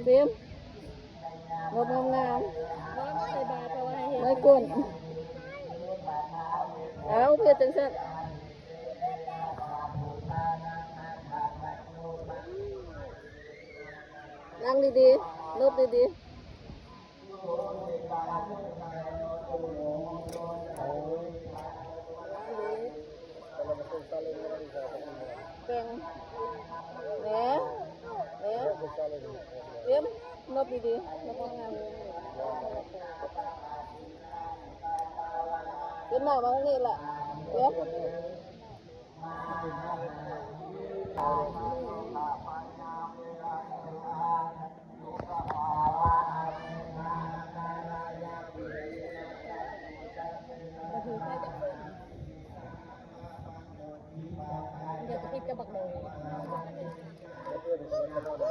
ເຕັມ ລົບງາມໆ ບໍ່ໃສ່ບາດ ເພາະວ່າໃຫ້ເຮັດ ໄວ້ກົ້ນ ເອົາ ເຮັດຈັ່ງຊັ້ນ ນັ່ງດີໆ ລົບດີໆ. ແປງ ແໜ ແໜ ເຕັມ ລົບດີໆ ລົບງາມໆ ເຕັມ ໜ້າມາທາງນີ້ລະ ເດີ. ເດີ ຈະຕິດກັບບັກແດງ.